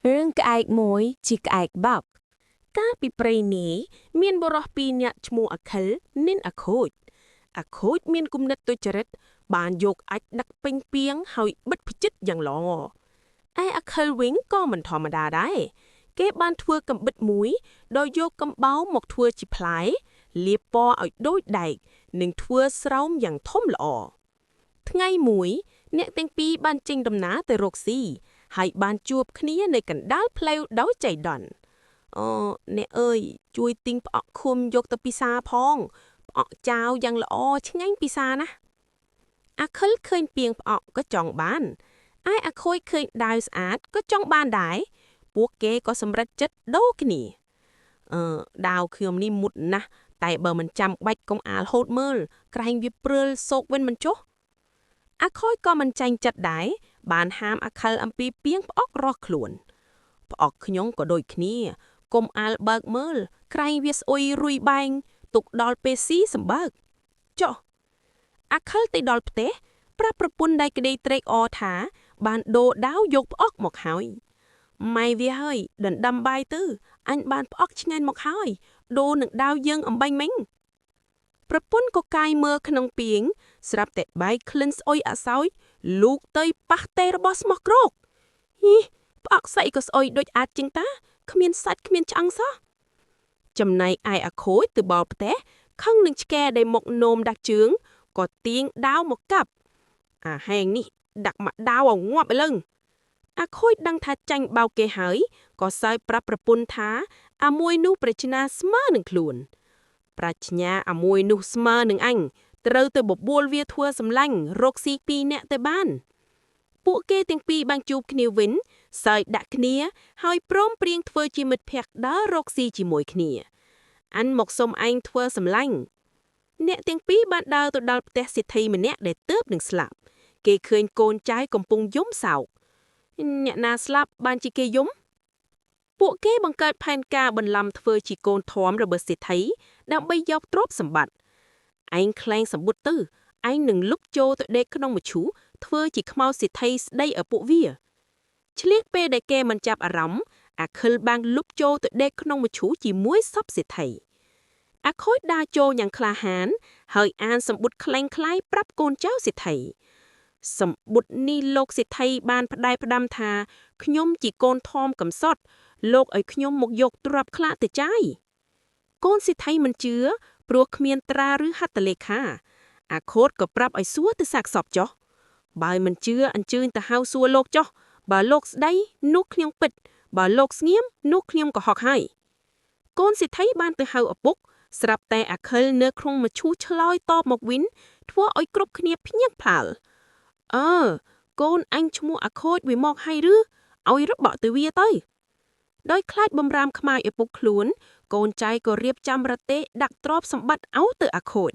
រឿងក្អែកមួយជាក្អែកបោក កាលពីព្រៃនេះមានបុរសពីរនាក់ឈ្មោះអាខិលនិងអាខូចអាខូចមានគំនិតទុច្ចរិតបានយកអាចម៍ដឹកពេញពាងហើយបិទផ្ចិតយ៉ាងល្អឯអាខិលវិញក៏មិនធម្មតាដែរគេបានធ្វើកំបិតមួយដោយយកកំបោរមកធ្វើជាផ្លែលាបពណ៌ឲ្យដូចដែកនិងធ្វើស្រោមយ៉ាងធំល្អថ្ងៃមួយអ្នកទាំងពីរបានចេញដំណើរទៅរកស៊ីហើយបានជួបគ្នានៅកណ្ដាលផ្លូវដោយចៃដន្យ អូអ្នកអើយជួយទិញផ្អកឃុំយកទៅពិសាផងផ្អកចាវយ៉ាងល្អឆ្ងាញ់ពិសាណាស់អាខិលឃើញពីងផ្អកក៏ចង់បានឯអាខូចឃើញដាវស្អាតក៏ចង់បានដែរពួកគេក៏សម្រេចចិត្តដូរគ្នាអឺដាវខ្ញុំនេះមុតណាស់តែបើមិនចាំបាច់កុំអាលហូតមើលក្រែងវាព្រើលសោកវិញមិនចុះអាខូចក៏មិនចាញ់ចិត្តដែរបានហាមអាខិលអំពីពីងផ្អករស់ខ្លួនផ្អកខ្ញុំក៏ដូចគ្នា កុំអាលបើកមើលក្រែងវាស្អុយរុយបែងទុកដល់ពេលស៊ីសម្បើកចុះអាខិលទៅដល់ផ្ទះប្រាប់ប្រពន្ធដែលក្តីត្រេកអរថា បានដូរដាវយកផ្អកមកហើយម៉ែវាហើយដណ្ដាំបាយទៅអញបានផ្អកឆ្ងាញ់មកហើយដូរនឹងដាវយើងអំបាញ់មិញប្រពន្ធក៏កាយមើលក្នុងពីងស្រាប់តែបែកក្លិនស្អុយអសោចលូកទៅប៉ះទេរបស់ស្មោះគ្រោកហ៊ីផ្អកស្អីក៏ស្អុយដូចអាចជាងតា គ្មានសាច់គ្មានឆ្អឹងសោះចំណែកឯអាខូចទៅបោផ្ទះខឹងនឹងឆ្កែដែលមកនោមដាក់ជើងក៏ទាញដាវមកកាប់អាហែងនេះដាក់មកដាវឲ្យងាប់ឲ្យលឹងអាខូចដឹងថាចាញ់បោកគេហើយក៏សើចប្រាប់ប្រពន្ធថាអាមួយនោះប្រាជ្ញាស្មើនឹងខ្លួនប្រាជ្ញាអាមួយនោះស្មើនឹងអញត្រូវទៅបបួលវាធ្វើសម្លាញ់រកស៊ីពីរនាក់ទៅបានពួកគេទាំងពីរបានជួបគ្នាវិញសើចដាក់គ្នាហើយព្រមព្រៀងធ្វើជាមិត្តភក្តិដើររកស៊ីជាមួយគ្នាអញមកសុំឯងធ្វើសម្លាញ់អ្នកទាំងពីរបានដើរទៅដល់ផ្ទះសេដ្ឋីម្នាក់ដែលទើបនឹងស្លាប់គេឃើញកូនចៅកំពុងយំសោកអ្នកណាស្លាប់បានជាគេយំពួកគេបង្កើតផែនការបន្លំធ្វើជាកូនធំរបស់សេដ្ឋីដើម្បីយកទ្រព្យសម្បត្តិឯងក្លែងសម្បុតទៅឯងនឹងលុបចូលទៅដេកក្នុងមឈូសធ្វើជាខ្មោចសេដ្ឋីស្ដីឲ្យពួកវា ឆ្លៀតពេលដែលគេមិនចាប់អារម្មណ៍អាខិលបានលុបចូលទៅដេកក្នុងមឈូសជាមួយសពសេដ្ឋីអាខូចដើរចូលយ៉ាងក្លាហានហើយអានសម្បុតក្លែងក្លាយប្រាប់កូនចៅសេដ្ឋីសម្បុតនេះលោកសេដ្ឋីបានផ្ដែផ្ដាំថាខ្ញុំជាកូនធំកំសត់លោកឲ្យខ្ញុំមកយកទ្រព្យខ្លះទៅចាយកូនសេដ្ឋីមិនជឿព្រោះគ្មានត្រាឬហត្ថលេខាអាខូតក៏ប្រាប់ឲ្យសួរទៅសាកសពចុះបើមិនជឿអញ្ជើញទៅហៅសួរលោកចុះបើលោកស្ដីនោះខ្ញុំពិតបើលោកស្ងៀមនោះខ្ញុំក៏ហកហើយកូនសេដ្ឋីបានទៅហៅឪពុកស្រាប់តែអាខិលនៅក្នុងមឈូសឆ្លើយតបមកវិញធ្វើឲ្យគ្រប់គ្នាភ្ញាក់ផ្អើលអើកូនអញឈ្មោះអាខូចវាមកហើយឬឲ្យរបក់ទៅវាទៅដោយខ្លាចបំរាមខ្មៅឪពុកខ្លួនកូនចៅក៏រៀបចំរទេះដាក់ទ្រព្យសម្បត្តិឲ្យទៅអាខូច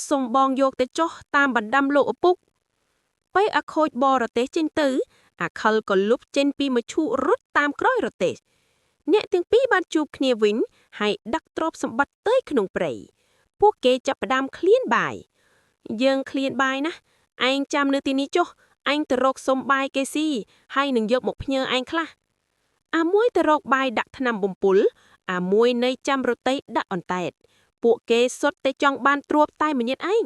សូមបងយកទៅចុះតាមបណ្ដាំលោកឪពុកពេលអាខូចបរទេះចេញទៅអាខិលក៏លុបចេញពីមឈូសរត់តាមក្រោយរទេះអ្នកទាំងពីរបានជួបគ្នាវិញហើយដឹកទ្រព្យសម្បត្តិទៅក្នុងព្រៃពួកគេចាប់ផ្ដើមឃ្លានបាយយើងឃ្លានបាយណាស់ឯងចាំនៅទីនេះចុះឯងទៅរកសុំបាយគេស៊ីហើយនឹងយកមកផ្ញើឯងខ្លះអាមួយទៅរកបាយដាក់ថ្នាំបំពុលអាមួយនៅចាំរទេះដាក់អន្តែតពួកគេសុទ្ធតែចង់បានទ្រព្យតែម្នាក់ឯង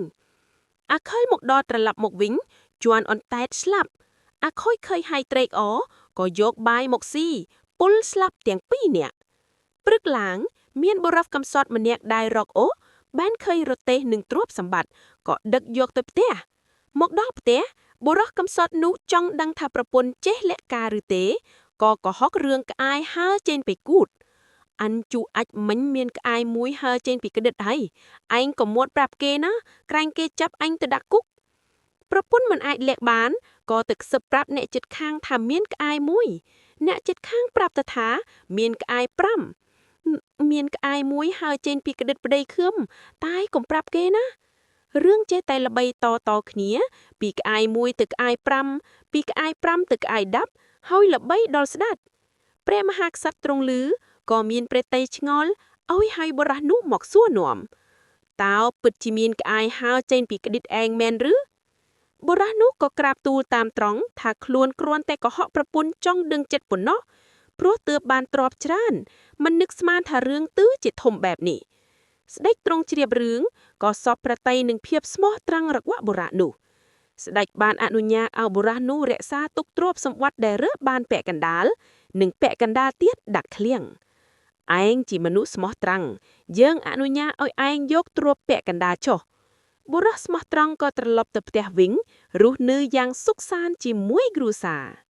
អាខិលមកដល់ត្រឡប់មកវិញជន់អន្តែតស្លាប់អាខូចឃើញហើយត្រេកអរក៏យកបាយមកស៊ីពុលស្លាប់ទាំងពីរនាក់ព្រឹកឡើង មានបុរសកំសត់ម្នាក់ដែលរកអូបានឃើញរទេះនឹងទ្រព្យសម្បត្តិក៏ដឹកយកទៅផ្ទះមកដល់ផ្ទះបុរសកំសត់នោះចង់ដឹងថាប្រពន្ធចេះលាក់ការឬទេក៏កុហករឿងក្អាយហើរចេញពីគូតអញជូអាចមិញមានក្អាយមួយហើរចេញពីក្តិតហើយឯងក៏មួតប្រាប់គេណាក្រែងគេចាប់អញទៅដាក់គុកប្រពន្ធមិនអាចលាក់បានក៏ទៅខ្សឹបប្រាប់អ្នកចិត្តខាងថាមានក្អាយមួយអ្នកចិត្តខាងប្រាប់ទៅថាមានក្អាយ5មានក្អាយមួយហើរចេញពីក្តិតប្តីខឿមតែកុំប្រាប់គេណារឿងចេះតែល្បីតតគ្នាពីក្អាយមួយទៅក្អាយ5ពីក្អាយ5ទៅក្អាយ10ហើយល្បីដល់ស្ដេចព្រះមហាក្សត្រទ្រង់ឮក៏មានព្រះតីឆ្ងល់ឲ្យហើយបុរសនោះមកសួរនាំតើពិតជាមានក្អាយហើរចេញពីក្តិតឯងមែនឬបុរសនោះក៏ក្រាបទូលតាមត្រង់ថាខ្លួនគ្រាន់តែកុហកប្រពន្ធចង់ដឹងចិត្តប៉ុណ្ណោះ ព្រោះទើបបានទ្រព្យច្រើន មិននឹកស្មានថារឿងទឺជាធំបែបនេះ ស្ដេចទ្រង់ជ្រាបរឿងក៏សពព្រះទ័យនឹងភាពស្មោះត្រង់របស់បុរសនោះ ស្ដេចបានអនុញ្ញាតឲ្យបុរសនោះរក្សាទុកទ្រព្យសម្បត្តិដែលរើសបានពាក់កណ្ដាល និងពាក់កណ្ដាលទៀតដាក់ឃ្លាំងឯងជាមនុស្សស្មោះត្រង់យើងអនុញ្ញាតឲ្យឯងយកទ្រព្យពាក់កណ្ដាលចុះបុរសស្មោះត្រង់ក៏ត្រឡប់ទៅផ្ទះវិញរស់នៅយ៉ាងសុខសាន្តជាមួយគ្រួសារ។